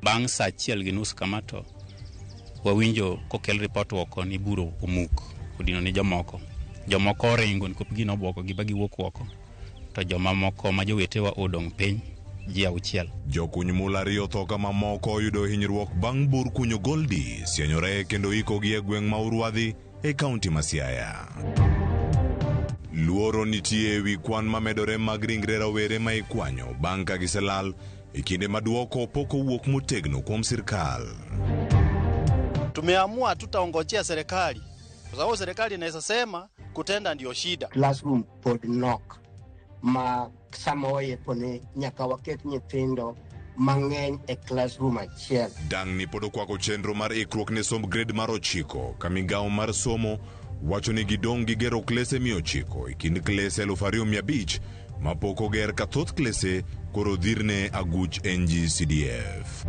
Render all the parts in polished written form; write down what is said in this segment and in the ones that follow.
Bang' saa 1:30 kama to wawinjo kokel ripot oko ni buro omuk odino ni jomoko. Jomoko oringo nikop gino obwogogi ba giwuok oko, to jomamoko ma jowetewa odong' piny ji 6. Jokuny mula 2 tho ka mamoko oyudo hinyruok bang' bur kunyo goldi sienyore kendo ikogi e gweng' ma Urwadhi e kaunti ma Siaya. Luoro nitie ewi kwan mamedore mag ringre rawere ma ikwanyo bang' ka giselal e kinde ma duoko pok owuok motegno kuom sirkal. Tumeamua tutaongojea serikali kwa sababu serikali inaweza sema kutenda ndio shida. Classroom pod nok ma sama wayepo ni nyaka waket nyithindo mang'eny e classroom achiel. Dang'ni pod okwako chenro mar ikruok ne somb grade mar 9 ka migawo mar somo wacho ni gidong' gi gero klese 900 e kind klese 2500 mapok oger ka thoth klese koro dhirne aguch NGCDF.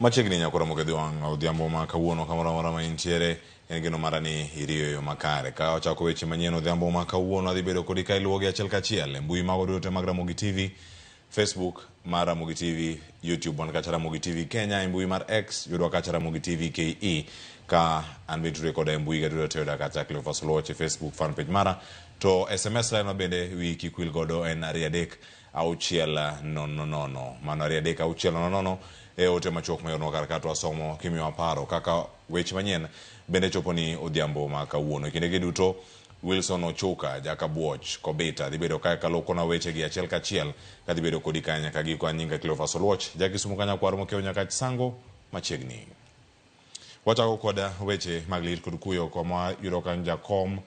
Machiegni nyakora mokedhi wang' odhiambo ma kawuono kamoro amora ma intiere en geno mara ni iriyo e yo makare. Ka ochako weche manyien odhiambo ma kawuono adhi bedo kodi ka iluwogi achiel kachiel e mbui mago duto mag Ramogi TV, Facebook mar Ramogi TV, YouTube wan kacha Ramogi TV Kenya, e mbui mar X yudwa kacha Ramogi TV KE, ka an be nitiere koda e mbui ga duto te yuda kacha Cleophas Oluoch e Facebook fan page mara. To SMS line ma bende wiyi kik wil godo en 23 6 0 0. Mano 2 3 6 0 0 e ote machuok mayornwa kar ka to wasomo kimiyowa paro kaka weche manyien bende chopo ni odhiambo ma kawuono. E kindegi duto Wilson Ochuka Jakabuoch Kobita dhi bedo kae kalokona weche gi achiel kachiel kadhi bedo kodi kae nyaka giko. An nyinga Cleophas Oluoch, Jakisumu Kanyakwar mokiewo Nyakach Sango machiegni. Wachako kod weche mag lit kod kuyo kama yudo ka jakom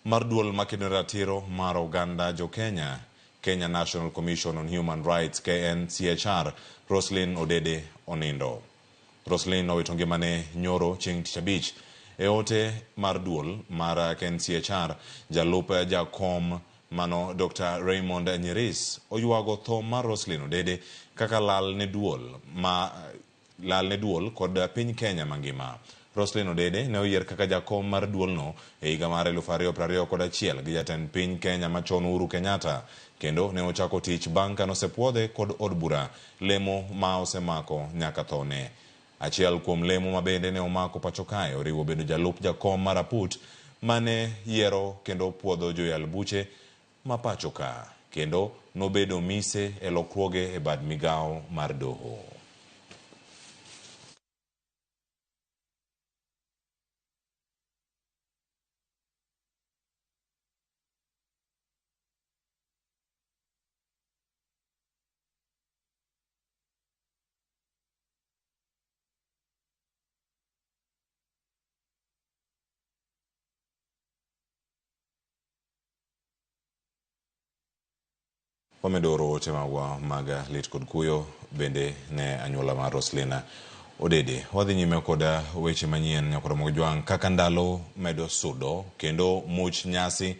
mar duol makedo ne ratiro mar oganda jo Kenya, Kenya National Commission on Human Rights KNCHR, Roslyn Odede onindo. Roslyn owito ngimane nyoro chieng' tich abich e ote mar duol mar KNCHR. Jalup jakom mano Dr. Raymond Nyiris oywago tho mar Roslyn Odede kaka lal ne duol ma lal ne duol kod piny Kenya mangima. Roslyn Odede ne oyier kaka jakom mar duolno e higa mar 2021 gi jatend piny Kenya machon Uhuru Kenyatta, kendo ne ochako tich bang' ka nosepuodhe kod od bura lemo ma osemako nyaka thone. Achiel kuom lemo ma bende ne omako pacho kae oriwo bedo jalup jakom mar aput mane yiero kendo puodho joyal buche ma pacho ka, kendo nobedo mise e lokruoge e bad migawo mar doho. Wamedo oro ote magwa mag lit kod kuyo bende ne anyuola mar Roslyn Odede. Wadhi nyime kod weche manyien nyakoro mag jwang' kaka ndalo medo sudo kendo much nyasi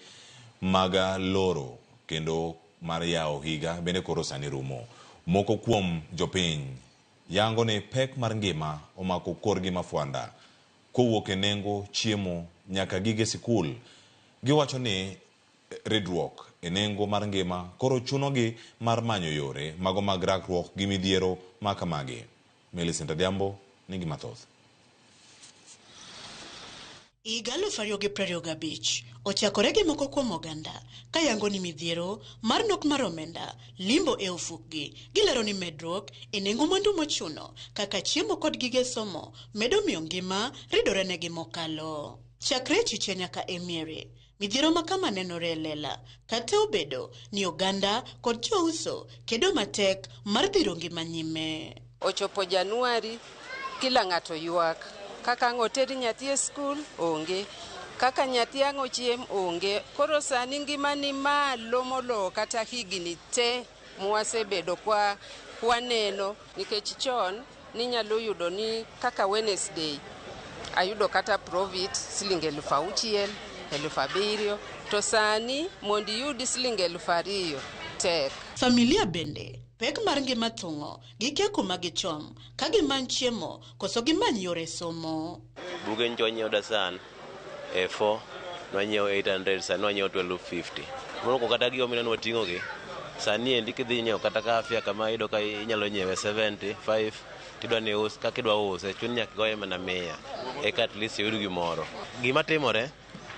mag loro kendo mar yawo higa bende koro sani rumo. Moko kuom jopiny yango ni pek mar ngima omako korgi mafwanda kowuok e nengo chiemo nyaka gige sikul. Giwacho ni ridruok e nengo mar ngima koro chunogi mar manyo yore mago mag rakruok gi midhiero ma kamagi. Millicent Adhiambo nigi mathoth. Higa 2025 ochakore gi moko kuom oganda kayango ni midhiero mar nok mar omenda limbo e ofukgi. Gilero ni medruok e nengo mwandu mochuno kaka chiemo kod gige somo medo miyo ngima ridore negi mokalo. Chakre chiche nyaka e miere, midhiero ma kama nenore e lela kata obedo ni oganda kod jouso kedo matek mar dhiro ngima nyime. Ochopo Januari, kila ng'ato ywak. Kaka ang' oter nyathi e skul, onge. Kaka nyathi ang' ochiem, onge. Koro sani ngima ni malo moloyo kata higni te mwasebedo kwa kwaneno. Nikech chon ninyalo yudo ni kaka Wednesday ayudo kata profit siling 6,000, 7,000, to sani mondo iyud siling 2,000 tek. Familia bende pek mar ngima thung'o gikia kuma gichom ka gimany chiemo koso gimany yore somo. Buge ncho nyiew dasan A4 Nwanyiewo 800, sani wanyiewo 1250. Moko kata gigo mineno wating'o gi. Sani endi kidhi nyiewo kata kafia kama iyudo ka inyalo nyiewe 75 tidwa ni us kaka idwa use chuni nyaka igoye mana 100 eka at least iyud gimoro. Gima timore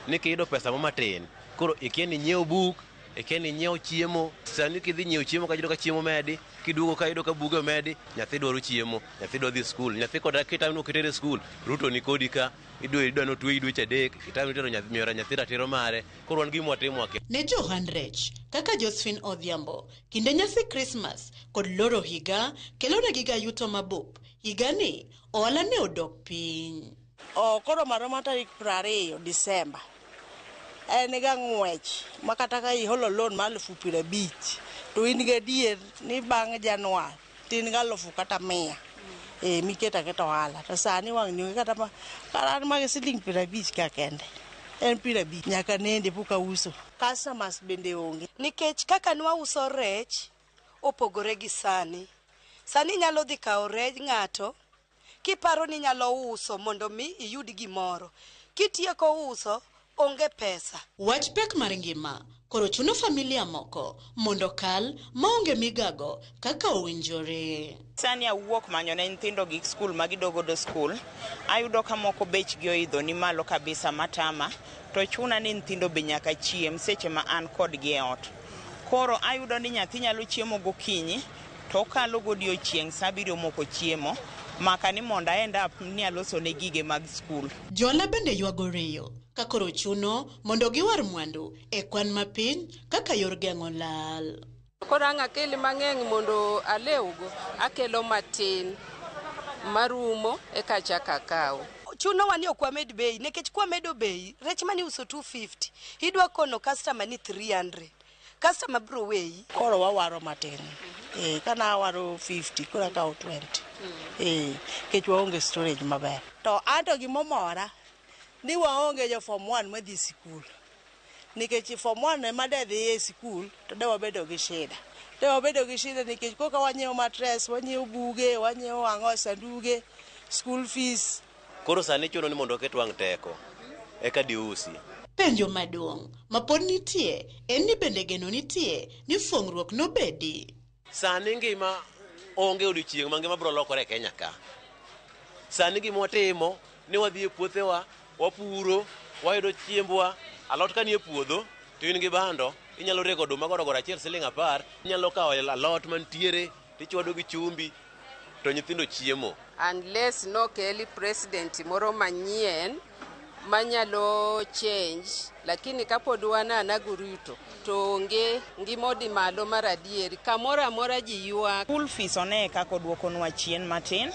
ni kiyudo pesa mo matin koro ikia ni inyiew buk, ikia ni inyiew chiemo. Sani kidhi nyiewo chiemo ka iyudo ka chiemo omedi, kiduogo ka iyudo ka buge omedi, nyathi dwaro chiemo, nyathi dwa dhi skul, nyathi koda kitami ni ok itere skul, Ruto ni kodi ka, idwa ni otweyi dweche 3, itami tero nyathi, miyo nyathi ratiro mare. Koro wan gima watimo wakia. Ne johand rech kaka Josephine Odhiambo, kinde nyasi Krismas kod loro higa kelonegi ga yuto mabup. Higani ohala ne odok piny. O koro maroma tarik 20 Disemba en ga ng'wech ma kata ka iholo loan mar 50,000 to in gadier ni bang' Januar to in ga 1,000 kata 100 miketo aketa ohala. To sani wang' ni onge kata ma kara an mag siling 50 ka kende en 50 nyaka nende pok auso. Customers bende onge. Nikech kaka nwauso rech opogore gi sani. Sani inyalo dhi kawo rech ng'ato kiparo ni inyalo uso mondo mi iyud gimoro. Kitieko uso, onge pesa. Wach pek mar ngima koro chuno familia moko mondo kal maonge migago kaka owinjore. Sani awuok manyo ne nyithindo gik skul ma gido godo skul, ayudo ka moko bechgi oidho ni malo kabisa matama, to chuna ni nyithindo be nyaka chiem seche ma an kodgi e ot. Koro ayudo ni nyathi nyalo chiemo gokinyi, to okalo godiochieng' sa 7 moko chiemo, maka ni mondo a end up ni aloso ne gige mag skul. Johala bende ywago riyo ka koro chuno mondo giwar mwandu e kwan mapiny kaka yor geng'o lal. Koro ang' akel mang'eny mondo alewgo, akelo matin marumo eka achako akaw. Chunowa ni ok wamed bei, nikech kwamedo bei, rech mane iuso 250, idwa kono customer ni 300. Customer bro weyi. Koro wawaro matin. Kana awaro 50, koro akawo 20. Nikech waonge storage maber. To anto gimomora ni waonge jo form 1 madhi sikul. Nikech form 1 ema de dhi e sikul to de wabedo gi shida. De wabedo gi shida nikech koka wanyiewo mattress, wanyiewo buge, wanyiewo ang'o, sanduge, school fees. Koro sani chuno ni mondo waket wang' teko eka diusi. Penjo maduong' ma pod nitie en ni bende geno nitie ni fuong'ruok nobedi. Sani ngima onge odiochieng' ma ngima biro lokore e Kenya ka. Sani gima watimo ni wadhi e puothewa, wapuro, wayudo chiembwa, alot ka nie puodho to in gi bando, inyalo rego oduma gorogoro achiel siling 10, inyalo kawo alot mantiere tichwado gi chumbi to nyithindo chiemo. Unless nokeli president moro manyien manyalo change, lakini kapod wan ana gi Ruto to onge ngima odhi malo mar adieri, kamoro amora ji ywak. School fees one kaka oduokonwa chien matin.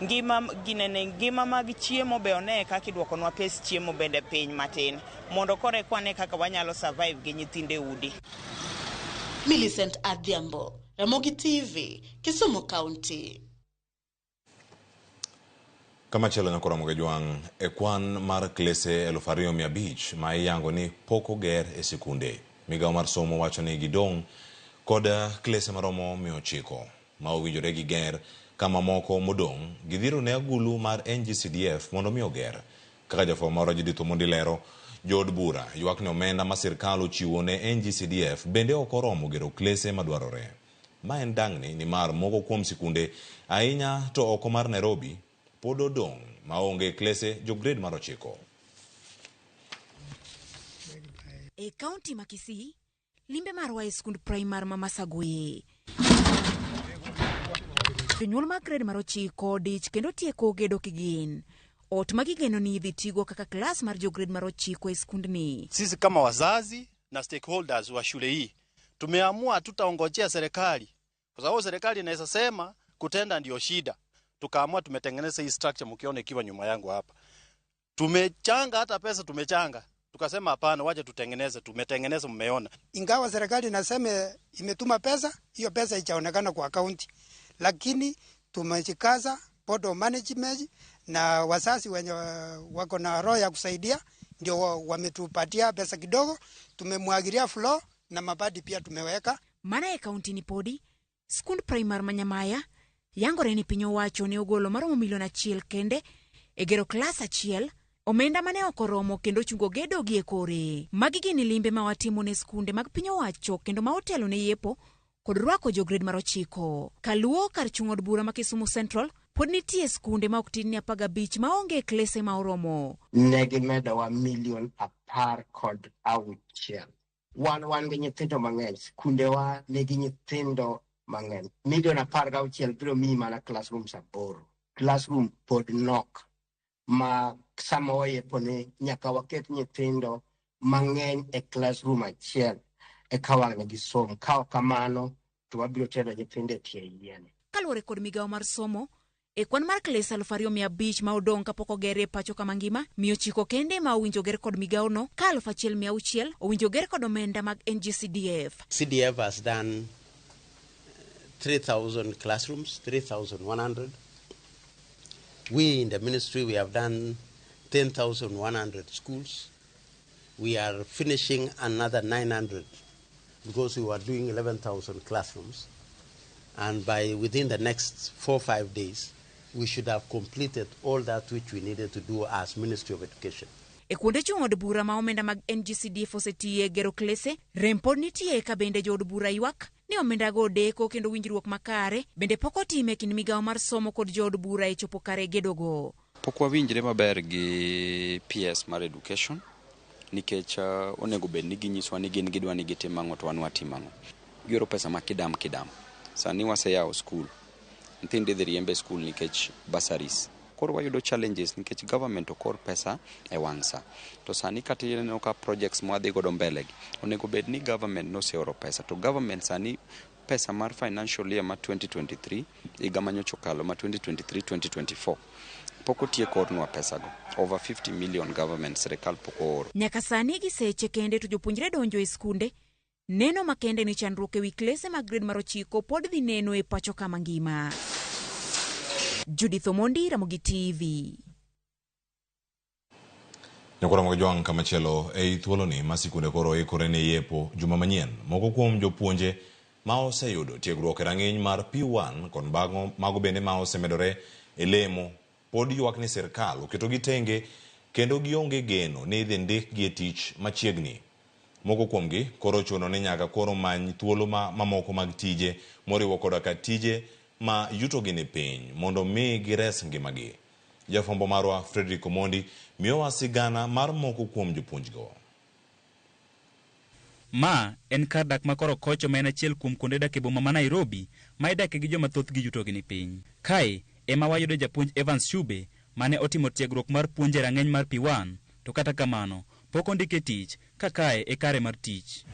Ngima ginene ngima mag chiemo be one kaka iduokonwa pes chiemo bende piny matin mondo koro eka wane kaka wanyalo survive gi nyithindo e udi. Millicent Adhiambo, Ramogi TV, Kisumu County. Kamachielo nyako Ramogi Jwang' e kwan mar klese 2500 ma iyango ni pok oger e sikunde. Migawo mar somo wacho ni gidong' kod klese maromo 900 ma owinjore gi ger kama moko modong' gidhiro ne agulu mar NGCDF mondo mi oger. Kaka jafwambo marwa Judith Omondi lero, jood bura ywak ni omenda ma sirkal ochiwo ne NGCDF bende ok oromo gero klese madwarore. Ma en dang'ni nimar moko kuom sikunde ahinya to oko mar Nairobi pod odong' maonge klese jo grade mar 9. E kaunti ma Kisii, limbe marwa e skund primar ma Masagwe. Jonyuol mag grade mar 9 dich kendo tieko gedo kigin. Ot ma gigeno ni idhi tigo kaka klas mar jo grade mar 9 e skundni. Sisi kama wazazi na stakeholders wa shule hii tumeamua tutaongojea serikali, kwa sababu serikali inaweza sema kutenda ndio shida. Tukaamua tumetengeneza hii structure mkiona ikiwa nyuma yangu hapa. Tumechanga hata pesa tumechanga. Tukasema hapana, wacha tutengeneze, tumetengeneza mmeona. Ingawa serikali inasema imetuma pesa, hiyo pesa haijaonekana kwa akaunti. Lakini tumejikaza board of management na wazazi wenye wako na roho ya kusaidia ndio wametupatia pesa kidogo, tumemwagilia floor na mabati pia tumeweka. Mana e kaunti ni podi, skund primar ma Nyamaya yangore ni piny owacho ne ogolo maromo milion 1 kende e gero klas 1 Omenda mane ok oromo kendo chungo gedo gi e kore. Magi gin limbe ma watimo ne skunde mag piny owacho kendo ma otelo ne yepo kod rwako jo grade mar 9. Kaluo kar chung' od bura ma Kisumu Central, pod nitie skunde ma ok tin ne 15 maonge klese ma oromo. Ne gimedowa milion 16. Wan gi nyithindo mang'eny, skundewa nigi nyithindo mang'eny. Milion 16 biro miyi mana classrooms 8. Classroom pod nok ma sama wayepo ni nyaka waket nyithindo mang'eny e classroom achiel eka wang' gisom. Ka ok kamano to wabiro tero nyithindo e tie yien. Kaluwore kod migawo mar somo, e kwan mar kles 2500 ma odong' kapok oger e pacho kama ngima, 900 kende ma owinjo ger kod migawono, ka 1600 owinjo ger kod omenda mag NGCDF. CDF has done 3,000 classrooms, 3,100. We in the ministry, we have done 10,100 schools. We are finishing another 900 because we were doing 11,000 classrooms. And by within the next 4 or 5 days, we should have completed all that which we needed to do as Ministry of Education. E kuonde chung' od bura ma omenda mag NGCDF osetiye gero klese, rem pod nitie ka bende jood bura ywak ni omendago deko kendo winjruok makare bende pok otime kind migawo mar somo kod jood bura e chopo kare gedogo. Pok wawinjre maber gi PS mar Education nikech onego bed ni ginyiswa ni gin gidwa ni gitim ang'o to wan watim ang'o. Gioro pesa ma kidam kidam. Sani waseyawo skul. Nyithindo idhi riemb e skul nikech bursaries. Koro wayudo challenges nikech government ok or pesa e wang' sa. To sani kata ineno ka projects mwadhi godo mbele gi, onego bed ni government noseoro pesa. To government sani pesa mar financial year ma 2023, higa manyocha okalo ma 2023-2024, pok otieko ornwa pesago. Over 50 million government sirikal pok ooro. Nyaka sani gi seche kende to jopuonjre donjo e skunde, neno makende ni chandruok ewi klese mag grade mar 9 pod dhi neno e pacho kama ngima. Judith Omondi, Ramogi TV. Nyakora mag jwang' kamachielo ei thuoloni ma sikunde koro ikore ne yepo juma manyien. Moko kuom jopuonje ma oseyudo tiegruok e rang'iny mar P1 kod mago bende ma osemedore e lemo pod ywak ni sirkal oketogi tenge kendo gionge geno ni idhi ndikgi e tich machiegni. Moko kuomgi koro chuno ni nyaka koro many thuolo mamoko mag tije moriwo koda ka tije ma yutogi ni piny mondo mi gires ngimagi. Jafwambo marwa Frederick Omondi miyowa sigana mar moko kuom jopuonjgo. Ma en kar dak ma Korokocho ma en achiel kuom kuonde dak e boma ma Nairobi ma idake gi joma thothgi yutogi ni piny. Kae ema wayudo japuonj Evans Shube mane otimo tiegruok mar puonj e rang'eny mar P1 to kata kamano pok ondike tich ka kae e kare mar tich.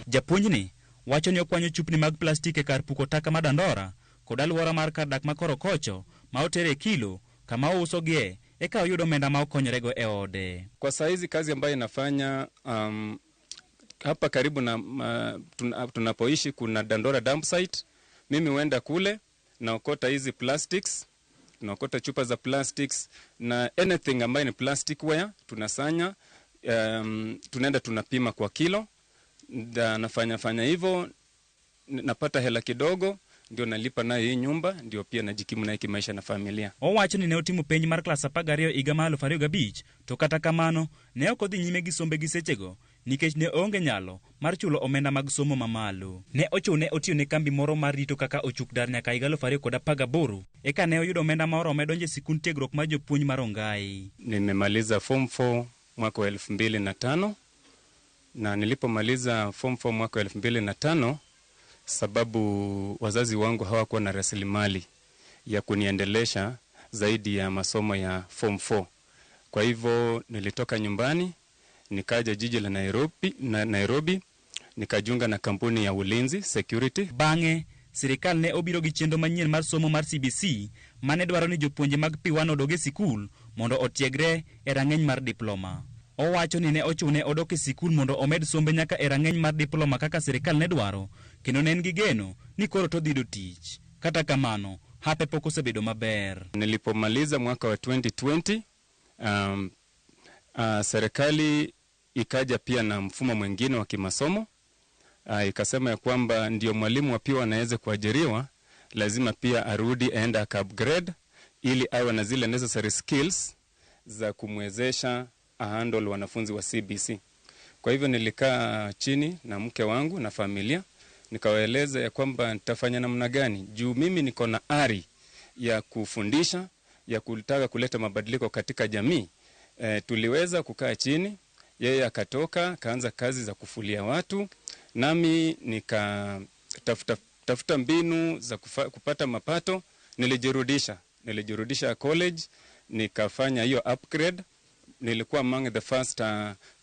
Japuonjni wacho ni okwanyo chupni mag plastik e kar puko taka ma Dandora kod alwora mar kar dak ma Korokocho ma otere kilo kama ousogie eka oyudo omenda ma okonyorego e ode. Kwa saizi kazi ambayo inafanya hapa karibu na tunapoishi kuna Dandora dump site. Mimi huenda kule naokota hizi plastics, tunaokota chupa za plastics na anything ambayo ni plasticware tunasanya, tunaenda tunapima kwa kilo. Nafanya hivyo, napata hela kidogo ndio nalipa nayo hii nyumba, ndio pia najikimu nayo kimaisha na familia. Owacho ni ne otimo penj mar klas 12 higa mar 2005 to kata kamano ne ok odhi nyime gi sombe gi sechego nikech ne oonge nyalo mar chulo omenda mag somo mamalo. Ne ochune otiyo ne kambi moro mar rito kaka ochuk dar nyaka higa 2018 eka ne oyudo omenda ma orome donjo e sikund tiegruok mar jopuonj mar Rongai. Nimemaliza form 4 mwaka wa 2005 na nilipomaliza form 4 mwaka wa 2005, sababu wazazi wangu hawakuwa na rasilimali ya kuniendelesha zaidi ya masomo ya form 4. Kwa hivyo nilitoka nyumbani nikaja jiji la Nairobi nikajiunga na kampuni ya ulinzi security. Bang'e sirikal ne obiro gi chenro manyien mar somo mar CBC mane dwaro ni jopuonje mag P1 odog e sikul mondo otiegre e rang'iny mar diploma. Owacho ni ne ochune odok e sikul mondo omed sombe nyaka e rang'iny mar diploma kaka sirikal ne dwaro, kendo ne en gi geno ni koro to dhi yudo tich. Kata kamano, hape pok osebedo maber. Nilipomaliza mwaka wa 2020, serikali ikaja pia na mfumo mwingine wa kimasomo. Ikasema ya kwamba ndio mwalimu wa P1 anaweza kuajiriwa, lazima pia arudi aende aka-upgrade ili awe na zile necessary skills za kumwezesha ahandle wanafunzi wa CBC. Kwa hivyo nilikaa chini na mke wangu na familia, nikawaeleza ya kwamba nitafanya namna gani juu mimi niko na ari ya kufundisha, ya kutaka kuleta mabadiliko katika jamii. Tuliweza kukaa chini, yeye akatoka akaanza kazi za kufulia watu, nami nikatafuta tafuta mbinu za kupata mapato. Nilijirudisha college, nikafanya hiyo upgrade. Nilikuwa among the first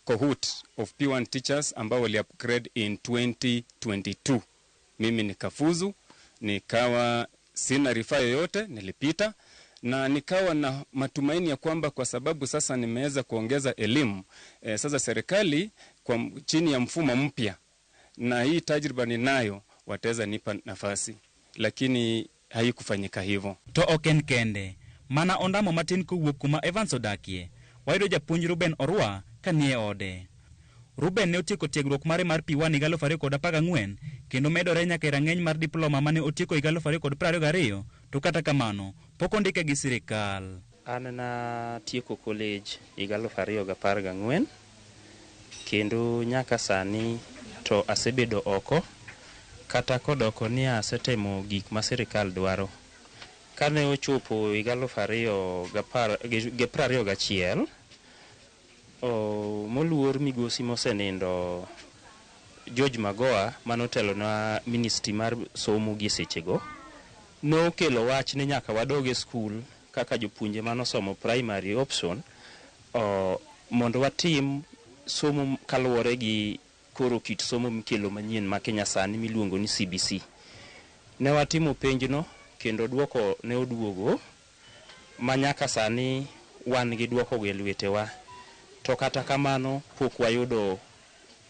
cohort of P1 teachers ambao wali upgrade in 2022. Mimi nikafuzu, nikawa sina rifaa yoyote, nilipita na nikawa na matumaini ya kwamba kwa sababu sasa nimeweza kuongeza elimu, sasa serikali kwa chini ya mfumo mpya na hii tajriba ninayo wataweza nipa nafasi, lakini haikufanyika hivyo. To ok en kende, mana ondamo matin kowuok kuma Evans odakie, wayudo japuonj Ruben Orwa kanie ode. Ruben ne otieko tiegruok mare mar P1 higa 2014 kendo medore nyaka e rang'iny mar diploma mane otieko higa 2022, to kata kamano pok ondike gi sirikal. An natieko college higa 2014 kendo nyaka sani to asebedo oko, kata kodoko ni asetemo gik ma sirikal dwaro. Kane ochopo higa 2021, moluor migosi mosenindo George Magoha manotelonwa ministry mar somo gi sechego, nokelo wach ni nyaka wadog e skul kaka jopuonje manosomo primary option, mondo watim somo kaluwore gi koro kit somo mikelo manyien ma Kenya sani miluongo ni CBC. Ne watimo penjno kendo duoko ne oduogo ma nyaka sani wan gi duoko go e lwetewa, to kata kamano pok wayudo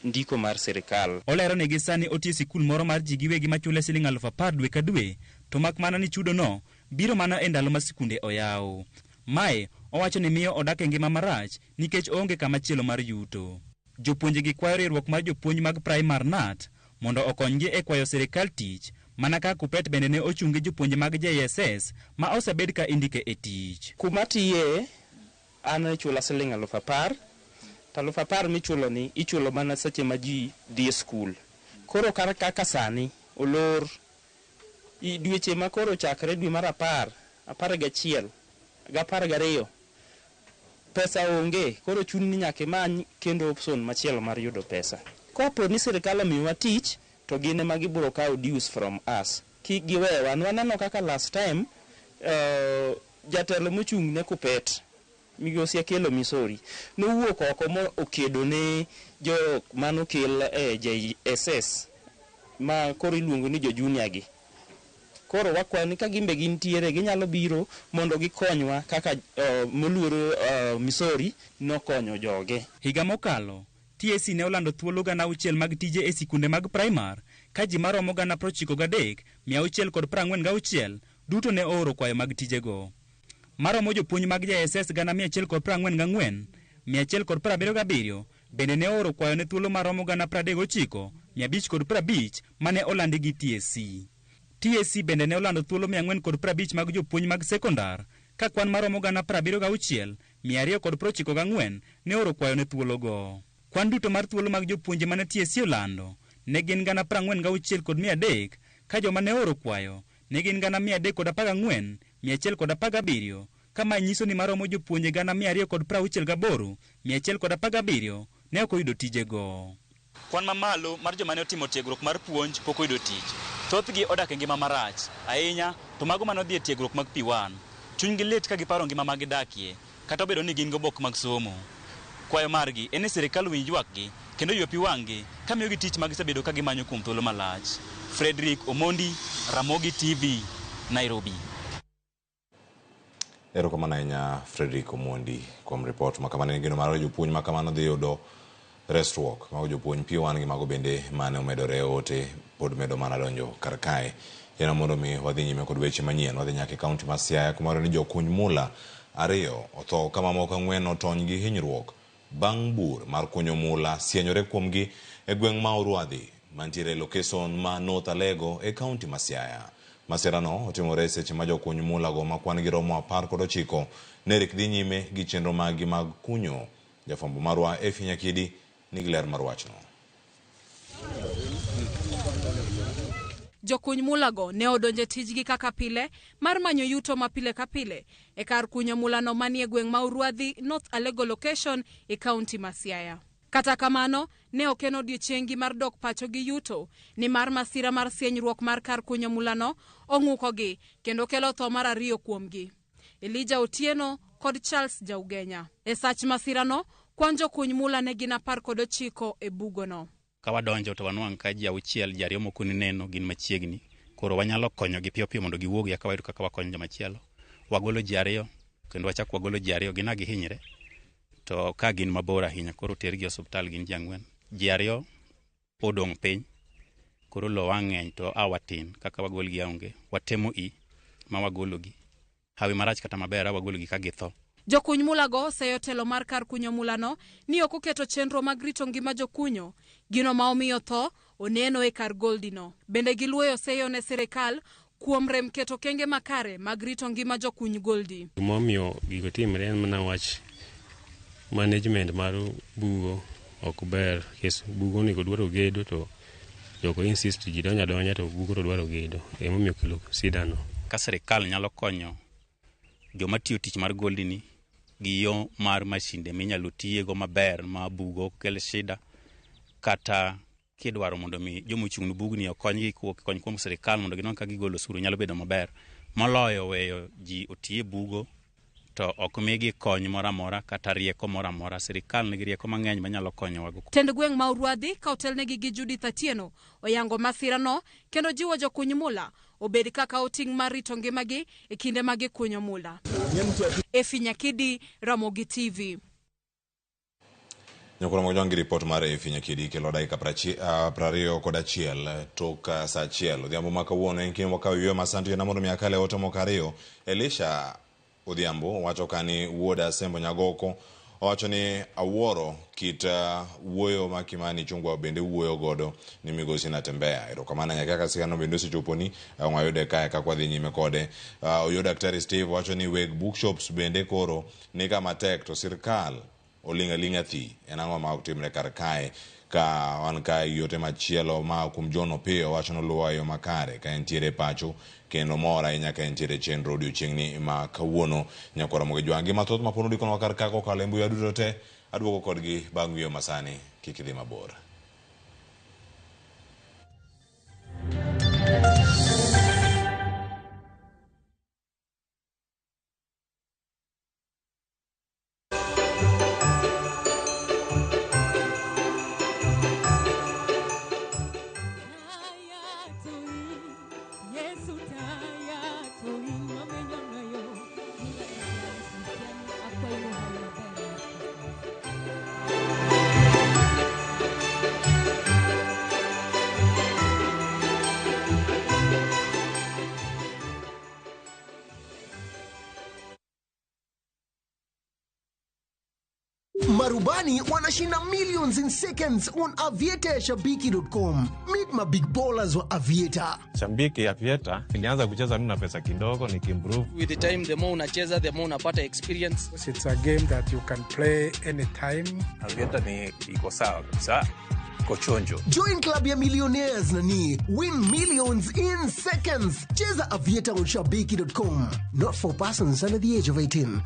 ndiko mar sirikal. Olero ni gi sani otiyo e sikul moro mar ji giwegi machule siling 10,000 dwe ka dwe, to mak mana ni chudo no biro mana e ndalo ma sikunde oyaw. Mae owacho ni miyo odak e ngima marach nikech oonge kama chielo mar yuto. Jopuonje gi kwayo riwruok mar jopuonj mag Primar KNUT mondo okonygi e kwayo sirikal tich, mana kaka Kuppet bende ne ochung' gi jopuonje mag JSS ma osebed ka indike e tich. Kuma tiye an ichula siling 10,000, to 10,000 michulo ni ichulo mana seche ma ji dhi e skul. Koro kar kaka sani olor dweche ma koro chakre dwe mar 10, 11, 12, pesa onge, koro chuni ni nyaka imany kendo option machielo mar yudo pesa. Kapo ni sirikal omiyowa tich, to gin ema gibiro kawo dues from us. Kik giwewa. Nwaneno kaka last time jatelo mochung' ne Kuppet, migosi Akelo Misori, nowuok oko mo okedo ne jok manokel e JSS ma koro iluongo ni jo junior gi. Koro wakwayo ni ka gimbe gintiere ginyalo biro mondo gikonywa kaka moluor Misori nokonyo joge. Higa mokalo, TSC ne olando thuolo 6,000 mag tije e sikunde mag primar, ka ji maromo 93,646 duto ne ooro kwayo mag tijego. Maromo jopuonj mag JSS 144, 177 bende ne ooro kwayo ne thuolo maromo 39,550 mane olandi gi TSC. TSC bende ne olando thuolo 450 mag jopuonj mag sekondar, ka kwan maromo 76,294 ne ooro kwayo ne thuologo. Kwan duto mar thuolo mag jopuonje mane TSC olando ne gin 46,300, ka joma ne ooro kwayo ne gin 314,117, ka mae nyiso ni maromo jopuonje 268,117 ne ok oyudo tijego. Kwan mamalo mar joma ne otimo tiegruok mar puonj pok oyudo tich. Thothgi odak e ngima marach, ahinya to mago mane odhi e tiegruok mag P1. Chunygi lit ka giparo ngima ma gidakie, kata obedo ni gin gobok mag somo. Kwayo margi en ni sirikal owinj ywakgi kendo ywe pi wang'gi ka miyogi tich ma gisebedo ka gimanyo kuom thuolo malach. Frederick Omondi, Ramogi TV, Nairobi. Erokamano ahinya Frederick Omondi kuom ripot ma kamano. En geno mar jopuonj ma kamano dhi yudo resruok. Mago jopuonj P1 gi mago bende mane omedore ote pod medo mana donjo kar kae. Yena mondo mi wadhi nyime kod weche manyien. Wadhi nyaka e kaunti ma Siaya kuma ni jokuny mula 2 otho ka mamoko 4 otony gi hinyruok bang' bur mar kunyo mula sienyore kuomgi e gweng' ma Orwadhi mantiere e lokeson ma North Alego e kaunti ma Siaya. Masirano otimore e seche ma jokuny mulago ma kwan gi romo 19 ne rik dhi nyime gi chenro maggi mag kunyo. Jafwambo marwa Effie Nyakidi nigi ler mar wachno. Jokuny mulago ne odonjo e tijgi kaka pile mar manyo yuto ma pile ka pile e kar kunyo mulano manie gweng' ma Urwadhi, North Alego Location e kaunti ma Siaya. Kata kamano, ne ok en odiechieng'gi mar dok pacho gi yuto, nimar masira mar sienyruok mar kar kunyo mulano ong'ukogi kendo kelo tho mar ariyo kuomgi. Elijah Otieno kod Charles Jaugenya. E sach masirano, kwan jokuny mula ne gin 19 e bugono. Ka wadonjo to wanwang' ka ji 6, ji 2 moko ni neno gin machiegni. Koro wanyalo konyogi piyo piyo mondo giwuogi eka wayud kaka wakonyo jomachielo. Wagolo ji 2 kendo wachak wagolo ji 2 gin gihinyre. To ka gin mabor ahinya koro tergi e osiptal gin ji 4. Ji 2 odong' piny. Koro lowo ng'eny to a watin kaka wagolgi aonge. Watemo i ma wagologi. Hawi marach kata maber a wagologi ka githo. Jokuny mulago oseyo telo mar kar kunyo mulano ni ok oketo chenro mag rito ngima jokunyo, gino ma omiyo tho oneno e kar goldino. Bende giluoyo seyo ne sirikal kuom rem keto kenge makare mag rito ngima jokuny goldi. Gimomiyo gigo timre en mana wach management mar bugo ok ber. Kes bugo onego dwaro gedo to joko insist ji donjo adonja to bugo to dwaro gedo. Emomiyo kelo sida no. Ka sirikal nyalo konyo joma tiyo tich mar goldini gi yo mar mashinde minyalo tiyego maber ma bugo ok kel shida, kata kidwaro mondo mi joma ochung' ne bugni okonygi kony kuom sirikal mondo ginwang' kaka gigolo osuru nyalo bedo maber moloyo weyo ji otiye bugo to ok migi kony moro amora kata rieko moro amora. Sirikal nigi rieko mang'eny manyalo konyowago. Tend gweng' ma Urwadhi ka otelnegi gi Judith Atieno oyango masirano kendo jiwo jokuny mula obed kaka oting' mar rito ngimagi e kinde ma gikunyo mula. Effie Nyakidi, Ramogi TV. Nyakoro Mojong gi ripot mar Effie Nyakidi kelo dakika 21 tok saa 1 odhiambo ma kawuono en kinde wakawo yweyo ma santo yena mondo mi akale ote moko ariyo. Elisha Odhiambo wacho kani wuoda Sembo Nyagoko owacho ni awuoro kit wuoyo ma Kimani Ichung'wa bende wuoyo godo ni migosi Natembeya. Erokamano ahinya kaka sigana bende osechoponi wayude kae kaka wadhi nyime kode. Oyo Daktari Steve wacho ni weg bookshops bende koro ni kama tek to sirkal oling' aling'a thi. En ang'o ma ok timre kar kae? Ka wan kae gi ote machielo ma kuom John Opiyo wacho noluwo yo makare ka entiere pacho kendo mor ahinya ka entiere chenro odiochieng'ni ma kawuono. Nyakwar Ramogi Jwang' gi mathoth ma pod undikonwa kar ka kokalo e mbui duto te aduogo kodgi bang' wiyo masani kik idhi mabor. Marubani wanashinda millions in seconds on Aviator ya Shabiki.com. Meet my big ballers wa Aviator. Shabiki Aviator nilianza kucheza na pesa kidogo nikiimprove. With the time, the more unacheza, the more unapata experience. It's a game that you can play anytime. Aviator ni iko sawa kabisa. Kochonjo. Join club ya millionaires nani. Win millions in seconds. Cheza Aviator on Shabiki.com. Not for persons under the age of 18.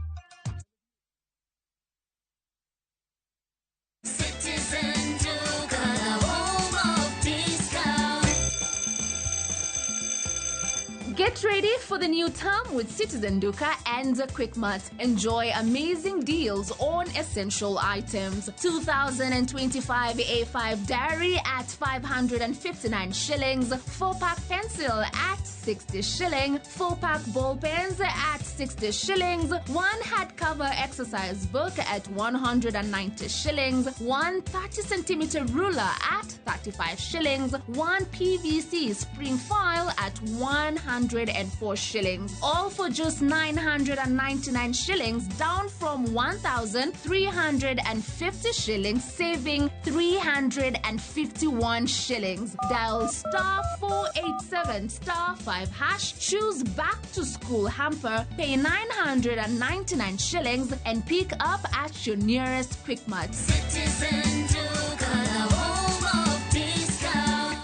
Get ready for the new term with Citizen Duka and Quickmart. Enjoy amazing deals on essential items. 2025 A5 diary at 559 shillings, 4-pack pencil at 60 shilling, 4-pack ball pens at 60 shillings, 1 hardcover exercise book at 190 shillings, 1 30 centimeter ruler at 35 shillings, 1 PVC spring file at 104 shillings, all for just 999 shillings, down from 1,350 shillings, saving 351 shillings. Dial star 487 star 625 hash, choose back to school hamper, pay 999 shillings, and pick up at your nearest Quickmart. Citizen Duka, the home of discount.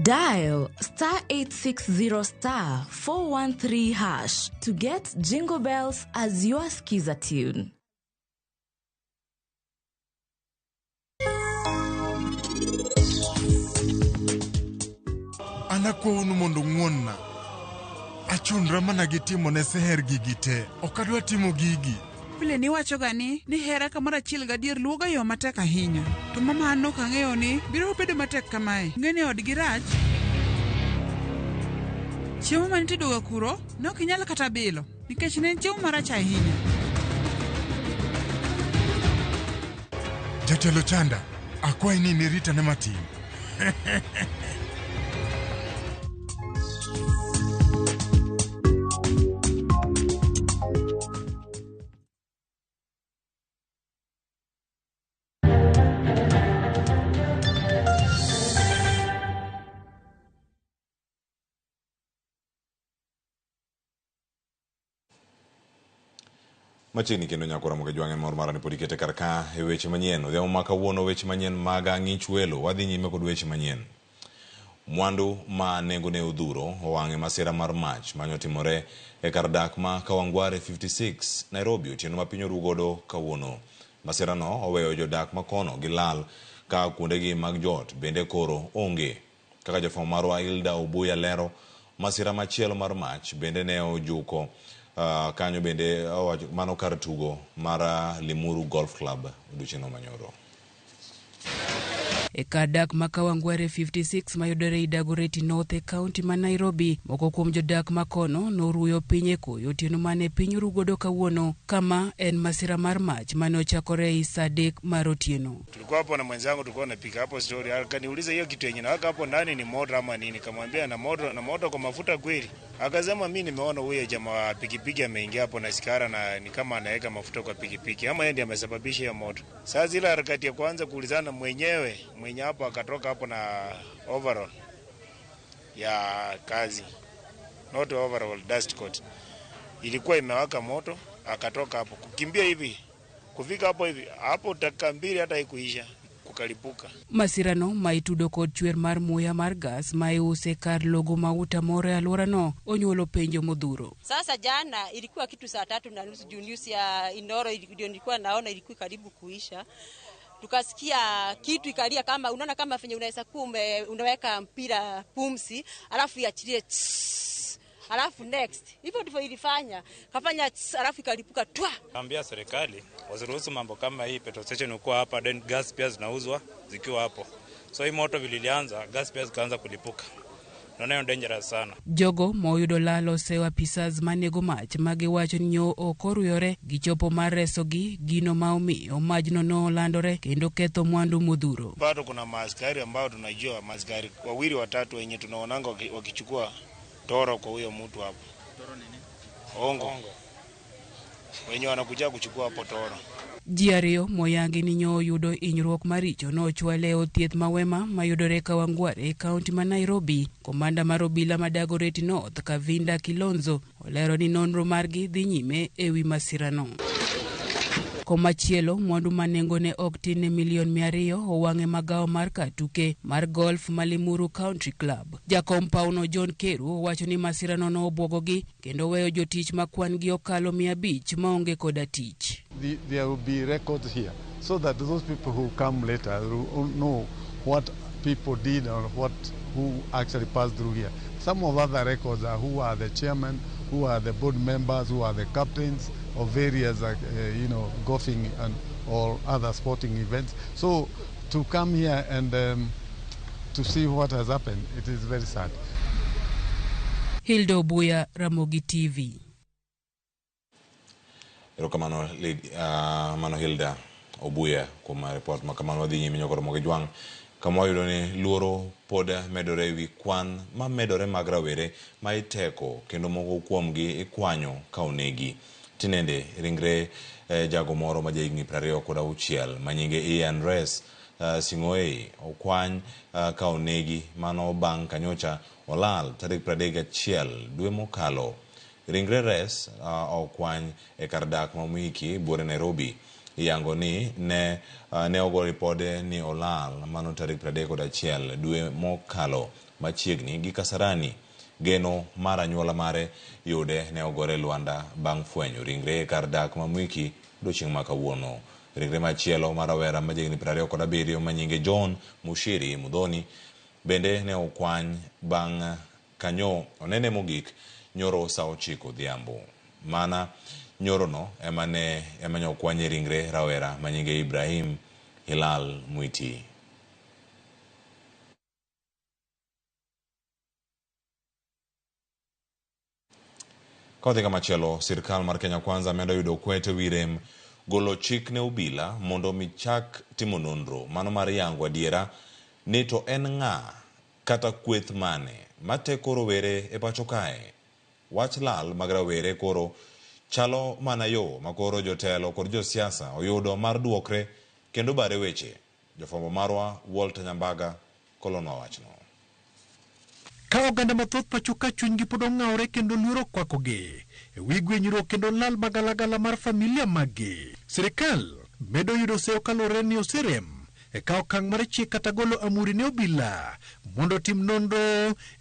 Dial star 860 star 413 hash to get Jingle Bells as your skiza tune. An akwaunu mondo ung'won-na. Achunra mana gi timo ne Seher gigi te. Ok adwa timo gigi. Pile niwachoga ni hera kamoro achiel gadier luwoga yo matek ahinya. To mama an ok ang'eyo ni biro bedo matek kamae. Ing'e ni odgi rach. Chiemo mane itedoga kuro ne ok inyal kata bilo nikech ne en chiemo marach ahinya. Jatelo Chanda, akwayi ni niritane matin. Machiegni kendo nyako Ramogi Jwang' en mor mara ni pod ikete kar ka e weche manyien. Odhiambo ma kawuono weche manyien mag ang'ich welo. Wadhi nyime kod weche manyien. Mwandu ma nengone odhuro owang' e masira mar mach manyotimore e kar dak ma Kawangware 56 Nairobi otieno ma piny oru godo kawuono. Masirano oweyo jodak makono gi lal ka kuondegi mag joot bende koro onge. Kaka jafwambo marwa Hilda Obuya lero, masira machielo mar mach bende ne ojuko kanyo bende mano kar tugo mar Limuru Golf Club odiochieng' manyoro. E kar dak ma Kawangware 56 mayudore e Dagoretti North e kaunti ma Nairobi, moko kuom jodak makono noruyo piny e koyo otieno mane piny oru godo kawuono, kama en masira mar mach mane ochakore e saa 3 mar otieno. Tulikuwa hapo na mwenzangu, tulikuwa tunapika hapo story, akaniuliza hiyo kitu yenye nawaka hapo ndani ni moto ama nini, nikamwambia na moto, na moto kwa mafuta kweli. Akasema mimi nimeona huyo jamaa wa pikipiki ameingia hapo na sigara na ni kama anaweka mafuta kwa pikipiki, ama yeye ndiye amesababisha hiyo moto. Sasa ile harakati ya kwanza kuulizana mwenyewe mwenye hapo akatoka hapo na overall ya kazi, not overall, dust coat ilikuwa imewaka moto, akatoka hapo kukimbia hivi kufika hapo hivi hapo dakika 2 hata haikuisha kukalipuka. Masirano maitudo kod chwer mar muya mar gas ma iuse kar logo mauta moro e alworano onyuolo penjo modhuro. Sasa jana ilikuwa kitu saa 3:30 juu news ya Inoro ndio nilikuwa naona ilikuwa karibu kuisha. Tukasikia kitu ikalia kama unaona kama venye unaweza kuwa unaweka mpira pumsi alafu iachilie tss, alafu next. Hivyo ndivyo ilifanya. Kafanya tss, alafu ikalipuka twa. Naambia serikali wasiruhusu mambo kama hii petrol station uko hapa, then gas pia zinauzwa zikiwa hapo. So hii moto vile ilianza, gas pia zikaanza kulipuka. Naona dangerous sana. Jogo moyudo lal osewa apisas manego mach magiwacho ni nyo ok oruyore gichopo mar resogi gino ma omiyo majno no landore kendo ketho mwandu modhuro. Bado kuna maaskari ambao tunajua maaskari wawili watatu wenye tunaonanga wakichukua toro kwa huyo mtu hapo. Toro nini? Ongo. Wenye wanakuja kuchukua hapo toro. Ji ariyo moyangi ni nyo oyudo hinyruok maricho nochwale e od thieth ma Wema mayudore Kawangware e kaunti ma Nairobi. Komanda mar obila ma Dagoretti North Kavinda Kilonzo olero ni nonro margi dhi nyime ewi masirano. Komachielo, mwandu ma nengone ok tin ne milion 200 owang' e magawo mar kar tuke mar golf ma Limuru Country Club. Jakom pawno John Keru owacho ni masirano nobwogogi kendo weyo jotich ma kwan gi okalo 500 maonge koda tich. There will be records here so that those people who come later will know what people did or who actually passed through here. Some of other records are who are the chairman, who are the board members, who are the captains of various, golfing and or other sporting events. So to come here and to see what has happened, it is very sad. Hilda Obuya, Ramogi TV. Erokamano mano Hilda Obuya kuom ripot ma kamano. Wadhi nyime nyokoro mogi jwang' kama wayudo ni luoro pod medore ewi kwan ma medore mag rawere ma iteko kendo moko kuomgi ikwanyo ka onegi. Tinende ringre jago moro ma jahigni 26 ma nyinge Ian Res Sing'oei okwany ka onegi mano bang' kanyocha olal tarik 31 dwe mokalo. Ringre Res okwany e kar dak ma Mwiki buore Nairobi. Iyango ni ne ogo ripode ni olal mano tarik 31 dwe mokalo machiegni gi Kasarani. Geno mar anyuola mare yude ne ogore lwanda bang' fwenyo ringre e kar dak ma Mwiki odiochieng' ma kawuono. Ringre machielo mar rawera ma jahigni 27 ma nyinge John Mushiri Mudhoni bende ne okwany bang' kanyo onene mogik nyoro saa 9 odhiambo. Mana nyorono ema ne okwanye ringre rawera ma nyinge Ibrahim Hilal Mwiti. Kodhi kamachielo, sirkal mar Kenya Kwanza medo yudo kwete wi rem golo chik ne obila mondo mi chak timo nonro mano mar yango adiera ni to en ng'a kata kweth mane mateko rowere e pacho kae. Wach lal mag rawere koro chalo mana yo makoro jotelo kod josiasa oyudo mar duokre kendo bare weche. Jofwambo marwa Walter Nyambaga kolonwa wachno. Ka oganda mathoth pacho ka chunygi pod ong'awore kendo luoro okwakogi e wi gwenyruok kendo lal magalagala mar familia maggi. Sirikal medo yudo seyo kaluwore ni oserem e kawo okang' mar chik kata golo amuri ne obila mondo otim nonro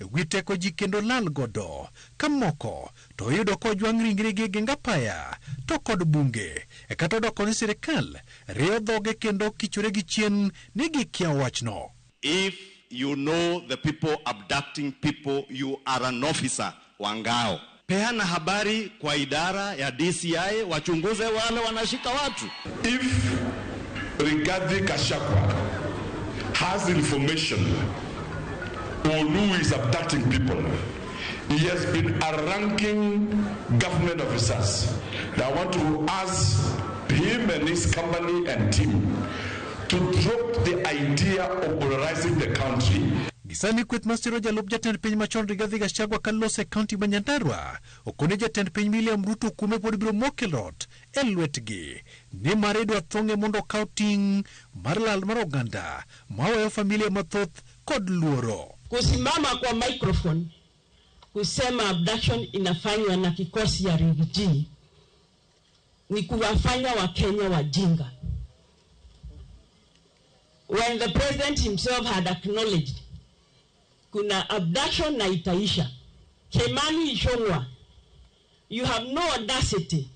e wi teko ji kendo lal godo. Ka moko to oyudo ka ojwang' ringregi e geng apaya to kod bunge e kata odoko ni sirikal riyo dhoge kendo kichore gi chien ni gikia wachno. If you know the people abducting people, you are an officer wa ngao. Peana habari kwa idara ya DCI wachunguze wale wanashika watu. If Rigathi Gachagua has information on who is abducting people, he has been a ranking government officers. I want to ask him and his company and team to drop the idea of polarizing the country. Gisani kweth masiro jalup jatend piny machon Rigathi Gachagua kalose e kaunti ma Nyandarua okone jatend piny William Ruto kume pod biro moke lot e lwetgi nimar idwa thong'e mondo okaw ting' mar lal mar oganda maweyo familia mathoth kod luoro. Kusimama kwa microphone kusema abduction inafanywa na kikosi ya Riggy ni kuwafanya Wakenya wajinga. When the president himself had acknowledged kuna abduction na itaisha. Kimani Ichung'wah, you have no audacity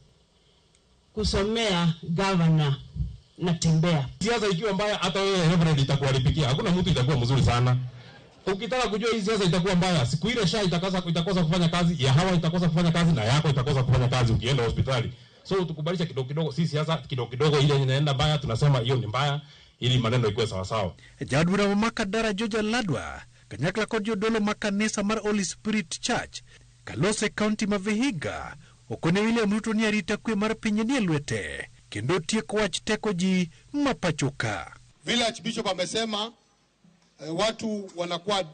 kusomea governor Natembeya. Siasa ikiwa mbaya hata wewe Reverend itakuharibikia. Hakuna mtu itakuwa mzuri sana. Ukitaka kujua hii siasa itakuwa mbaya, siku ile SHA itakosa kufanya kazi, ya hawa itakosa kufanya kazi na yako itakosa kufanya kazi ukienda hospitali. So tukubalisha kidogo kidogo, si siasa kidogo kidogo ile inaenda mbaya, tunasema hiyo ni mbaya ili maneno ikuwe sawa sawa. Jaod bura ma Makadara George Aladwa kanyakla kod jodolo ma kanisa mar Holy Spirit Church kalose kaunti ma Vihiga okone William Ruto ni arita kwe mar piny nie lwete kendo tieko wach teko ji ma pacho ka. Vile Archbishop amesema watu wanakuwa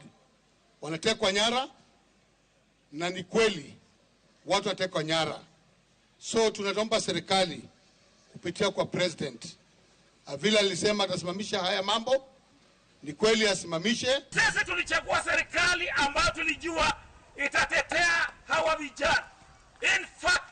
wanatekwa nyara, na ni kweli watu watekwa nyara. So tunaomba serikali kupitia kwa president, vile alisema atasimamisha haya mambo, ni kweli asimamishe. Sisi tulichagua serikali ambayo tulijua itatetea hawa vijana. In fact,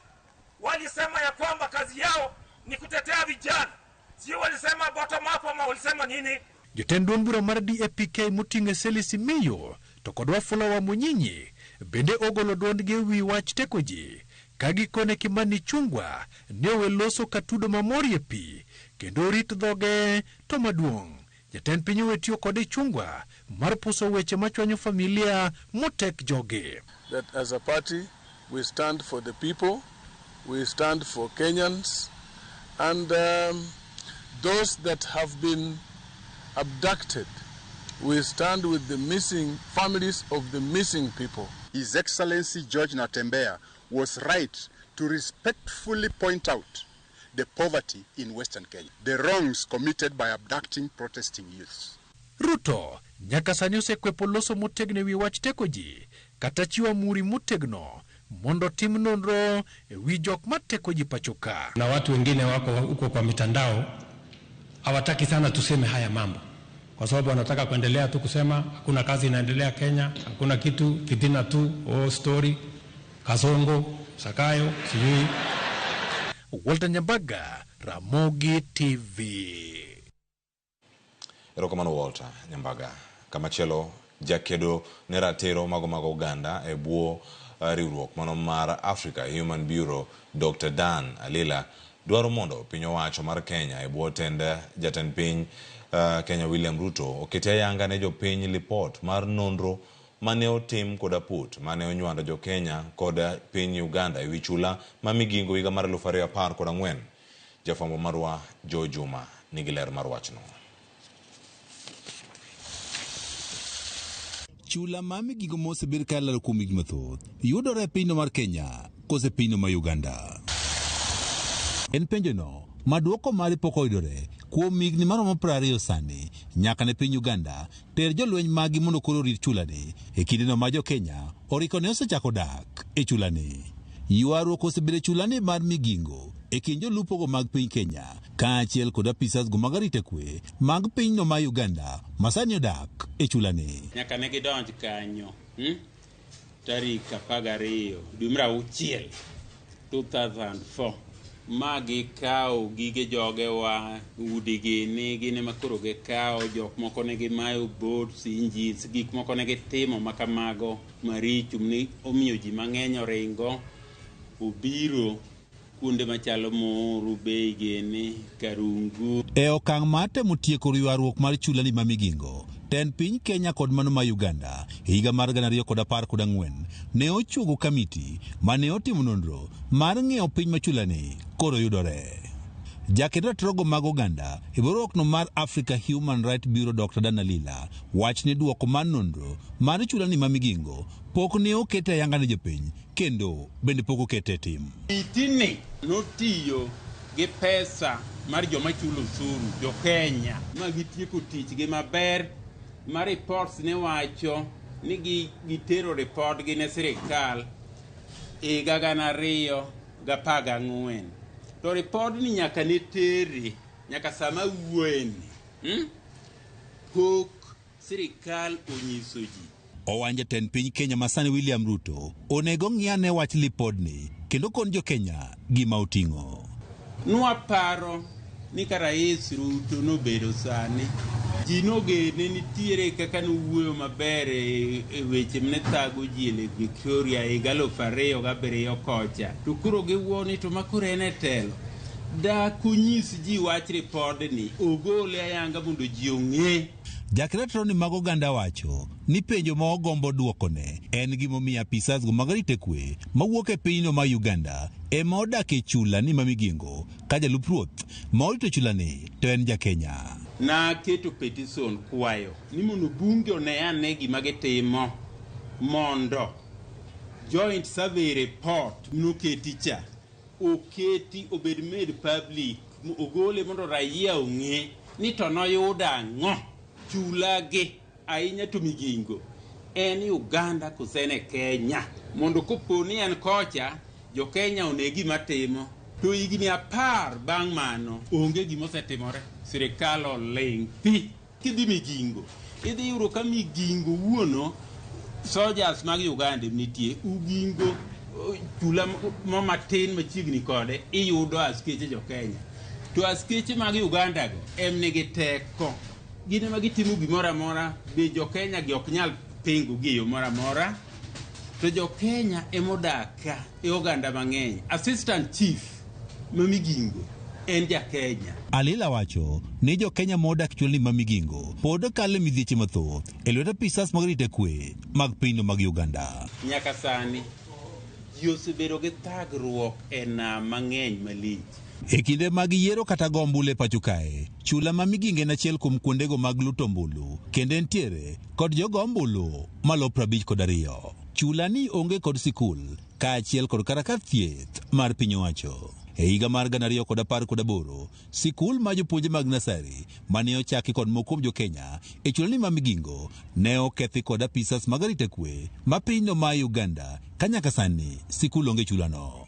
walisema ya kwamba kazi yao ni kutetea vijana. Sio walisema bottom up ama walisema nini? Jotend duond bura mar DAPK moting'o Eseli Simiyu to kod Wafula wa Munyinyi bende ogolo duondgi ewi wach teko ji ka gikone Kimani Ichung'wah ne owe loso katudo mamor e pi kendo orit dhoge to maduong'. Jatend piny owe tiyo kod Ichung'wah mar puso weche machwanyo familia motek jogi. That as a party we stand for the people, we stand for Kenyans, and those that have been abducted, we stand with the missing families of the missing people. His Excellency George Natembeya was right to respectfully point out the poverty in Western Kenya, the wrongs committed by abducting protesting youths. Ruto nyaka sani osekwepo loso motegno e wi wach teko ji kata chiwo amuri motegno mondo tim nonro e wi jok mateko ji pacho ka. Na watu wengine wako huko kwa mitandao hawataki sana tuseme haya mambo, kwa sababu wanataka kuendelea tu kusema hakuna kazi inaendelea Kenya, hakuna kitu, fitina tu, oh story, Kasongo, Sakayo, sijui. Walter Nyambaga, Ramogi TV. Erokamano Walter Nyambaga. Kamachielo jakedo ne ratiro mago mag oganda e bwo riwruok mano mar Africa Human Bureau Dr. Dan Alila dwaro mondo piny owacho mar Kenya e bwo tend jatend piny Kenya William Ruto oketi ayanga ne jopiny lipot mar nonro mane otim kod aput mane onywando jo Kenya kod piny Uganda e wi chula ma Migingo higa mar 2014. Jafwambo marwa Joe Juma nigi ler mar wachno. Chula ma Migingo mosebed ka ilalo kuom higni mathoth yudore e pinyno mar Kenya kose pinyno ma Uganda. En penjono ma dwoko mare pok oyudore kuom higni maromo 20 sani nyaka ne piny Uganda ter jolweny maggi mondo koro orit chulani e kindeno ma jo Kenya oriko ne osechako dak e chulani. Ywaruok osebedo e chulani mar Migingo e kind jolupogo mag piny Kenya kaachiel kod apisas go mag arita kwe mag pinyno ma Uganda ma sani odak e chulani. Nyaka ne gidonj kanyo tarik 12 dwe mar auchiel 2004 ma gikawo gige jogewa, udigi ni gin ema koro gikawo, jok moko ne gimayo boats, engines, gik moko ne gitimo makamago maricho ni omiyo ji mang'eny oringo obiro kuonde machalo Muhuru, Bei gini, Karungu. E okang' mar temo tieko ywaruok mar chulani ma Migingo, tend piny Kenya kod mano ma Uganda e higa mar 2014 ne ochuogo kamiti mane otimo nonro mar ng'iewo piny ma chulani koro yudore. Jaked ratirogo mag oganda e riwruokno mar Africa Human Rights Bureau Dr. Dan Alila wach ni duoko mar nonro mar chulani ma Migingo pok ne okete ayanga ne jopiny kendo bende pok okete e tim. Mitini notiyo gi pesa mar joma chulo osuru, jo Kenya, ma gitieko tichgi maber ma reports ne wacho ni gitero ripodgi ne sirikal higa 2014. To ripodni nyaka ne tere, nyaka sama wuoyeni, pok sirikal onyiso ji. Owanjo jatend piny Kenya masani William Ruto onego ng'i ane wach lipodni kendo kon jo Kenya gima oting'o. Nwaparo ni ka Rais Ruto nobedo sani, ji nogene nitiere kaka nowuoyo maber e weche mane thago ji e Lake Victoria higa 2007 kocha. To koro giwuo ni to ma koro en e telo. Dak onyis ji wach ripodni, ogole ayanga mondo ji ong'e. Jakeratro mag oganda wacho ni penjo ma ogombo duokone en gimomiyo apisas go mag arita kwe mawuok e pinyno ma Uganda ema odak e chula ni ma Migingo ka jalup ruoth ma orito chulani to en ja Kenya. Naketo petition kwayo ni mondo bunge one ane gima gitimo mondo joint survey report noketi cha oketi obed made public, ogole mondo raia ong'e ni to noyudo ang'o chulagi ahinya to Migingo en Uganda kose en e Kenya, mondo kopo ni en kocha jo Kenya one gima timo. To higni 10 bang' mano onge gima osetimore, sirikal oling' thi. Kidhi Migingo idhi yudo ka Migingo wuono soldiers mag Uganda nitie, Ugingo chula mo matin machiegni kode iyudo askeche jo Kenya, to askeche mag Uganda go em nigi teko, gin ema gitimo gimoro amora, be jo Kenya gi ok nyal pingo gi e yo moro amora. To jo Kenya emodak ka e oganda mang'eny. Assistant chief ma Migingo en ja Kenya. Alila wacho ni jo Kenya modak chulni ma Migingo pod kalo e midhieche mathoth e lwet apisas mag arita kwe mag pinyno mag Uganda. Nyaka sani ji osebedo gi thagruok e nam mang'eny malich. E kinde mag yiero kata go ombulu e pacho kae, chula ma Migingo en achiel kuom kuondego mag luto ombulu kendo entiere kod jogo ombulu malo 52. Chula ni onge kod sikul kaachiel kod kar thieth mar piny owacho. E higa mar 2018, sikul ma jopuonje mag nasari mane ochaki kod moko kuom jo-Kenya e chulani ma Migingo ne okethi kod apisas mag arita kwe ma pinyno ma Uganda ka nyaka sani sikul onge e chulano.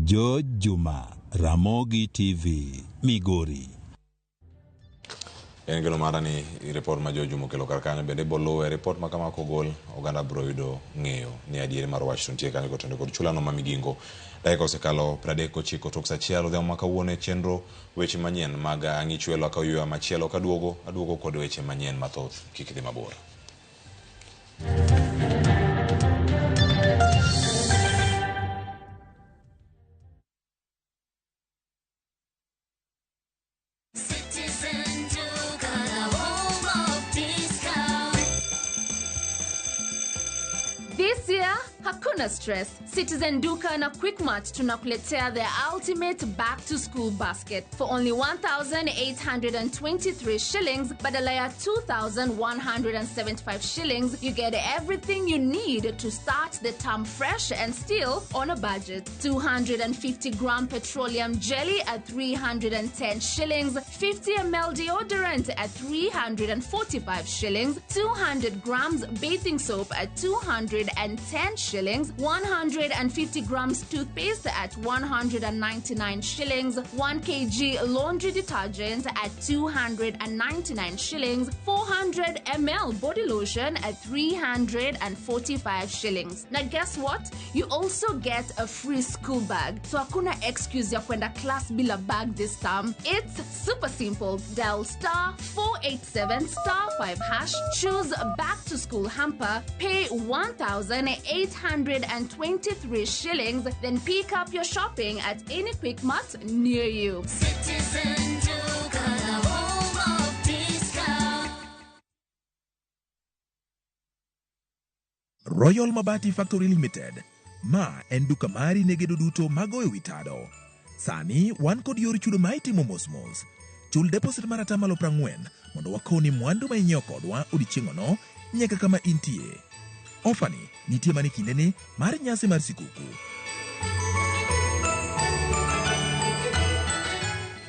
George Juma, Ramogi TV, Migori. En geno mara ni ripot ma George Juma okelo kar kanyo bende ibo luwe. Ripot ma kama kogol, oganda biro yudo ng'eyo ni adieri mar wach to nitie kanyo kotenore kod chulano ma Migingo. Dakika osekalo 39 tok saa achiel odhiambo ma kawuono e chenro weche manyien mag Ang'ichwelo akawo yueyo machielo kaduogo aduogo kod weche manyien mathoth. Kik idhi mabor. Citizen Duka, the home of discount. This year, hakuna stress. Citizen Duka na Quickmart tunakuletea the ultimate back to school basket for only 1,823 shillings badala ya 2,175 shillings. You get everything you need to start the term fresh and still on a budget. 250 gram petroleum jelly at 310 shillings, 50 ml deodorant at 345 shillings, 200 grams bathing soap at 210 shillings, 150 grams toothpaste at 199 shillings, 1 kg laundry detergent at 299 shillings, 400 ml body lotion at 345 shillings. Now guess what? You also get a free school bag. So hakuna excuse ya kwenda class bila bag this term. It's super simple. Dial star 487 star 5 hash, choose back to school hamper, pay 1,823 shillings, then pick up your shopping at any Quick Mart near you. Citizen Duka, the home of discount. Royal Mabati Factory Limited. Ma en duka mari ne gedo duto magoyo wi tado. Sani wan kod yor chudo ma itimo mos mos. Chul deposit mar atamalo 40 mondo wakoni mwandu ma inyiewo kodwa odiechieng'ono nyaka kama intie. Ofani nitie mana e kindeni mar nyasi mar sikuku.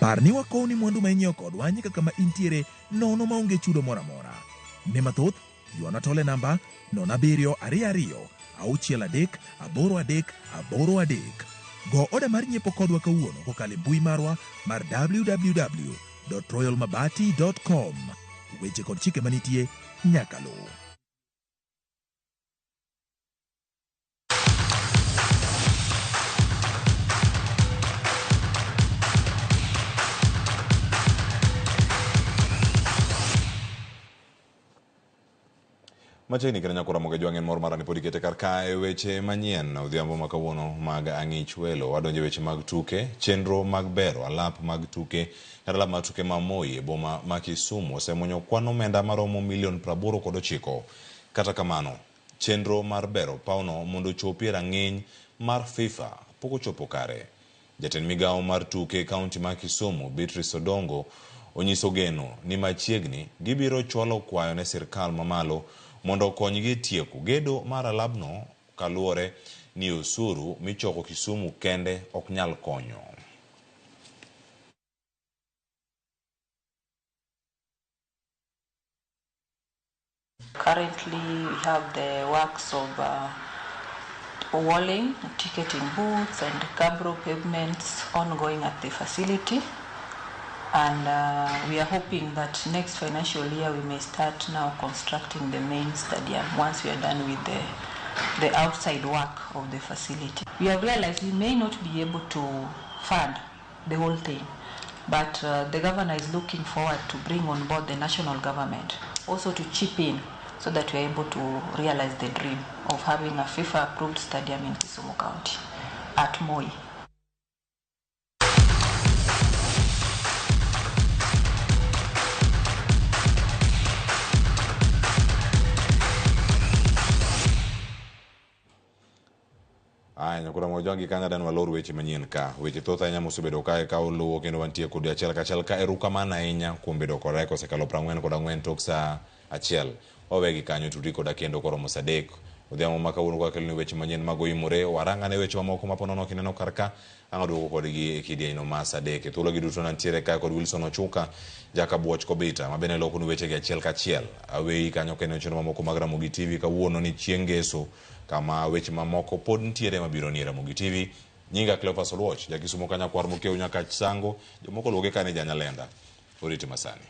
Par ni wakowni mwandu ma inyiewo kodwa nyaka kama intiere nono maonge chudo moro amora. Ne mathoth, ywana tol e namba 07 22 63 83 83. Go oda mar nyiepo kodwa kawuono kokalo e mbui marwa mar www.royalmabati.com. Weche kod chike manitie nyaka luw. Machiegni kata nyakora moge jwang'en mor mara ni pod ikete kar kae weche manyien odhiambo ma kawuono mag ang'ich welo. Wadonjo e weche mag tuke, chenro mag bero alap mag tuke kata alap mag tuke ma Moi e boma ma Kisumu osemuonyo kwan omenda maromo milion 89. Kata kamano, chenro mar bero pawno mondo ochopi e rang'iny mar FIFA pok ochopo kare. Jatend migawo mar tuke e kaunti ma Kisumu, Beatrice Odongo, onyiso geno ni machiegni gibiro chwalo kwayo ne sirkal mamalo mondo okonygi e tieko gedo mar alabno kaluwore ni osuru michoko Kisumu kende ok nyal konyo. Currently, we have the works of walling, ticketing booths, and cabro pavements ongoing at the facility. And we are hoping that next financial year we may start now constructing the main stadium once we are done with the outside work of the facility. We have realized we may not be able to fund the whole thing, but the governor is looking forward to bring on board the national government also to chip in so that we are able to realize the dream of having a FIFA-approved stadium in Kisumu County at Moi. Aya, nyakura Mojwangi kanyo dan walor weche manyien ka. Weche thoth ahinya mosebedo kae ka oluwo kendo wantie kodi achiel kachiel ka erokamano ahinya kuom bedo koda kosekalo 44 tok saa achiel. Wawegi kanyo tudri koda kendo koromo saa 3 Odhiambo ma kawuono kwa keloni weche manyien mag oimore, warang'ane weche mamoko ma ponono kineno kar ka, ang' aduogo kodgi e kidieny ma saa 3. E thuologi duto nantiere kae kod Wilson Ochuka, Jakabuoch Kobita, ma bende lokonu wechegi achiel kachiel. Aweyi kanyo kendo chenro mamoko mag Ramogi TV kawuono ni chieng' ngeso, kama weche mamoko pod ntiere mabiro ni e Ramogi TV. Nyinga Cleophas Oluoch, Jakisumo Kanyakwar Mokeu Nyakach Sango, jomoko luonge ka ni Janyalenda. Oriti masani.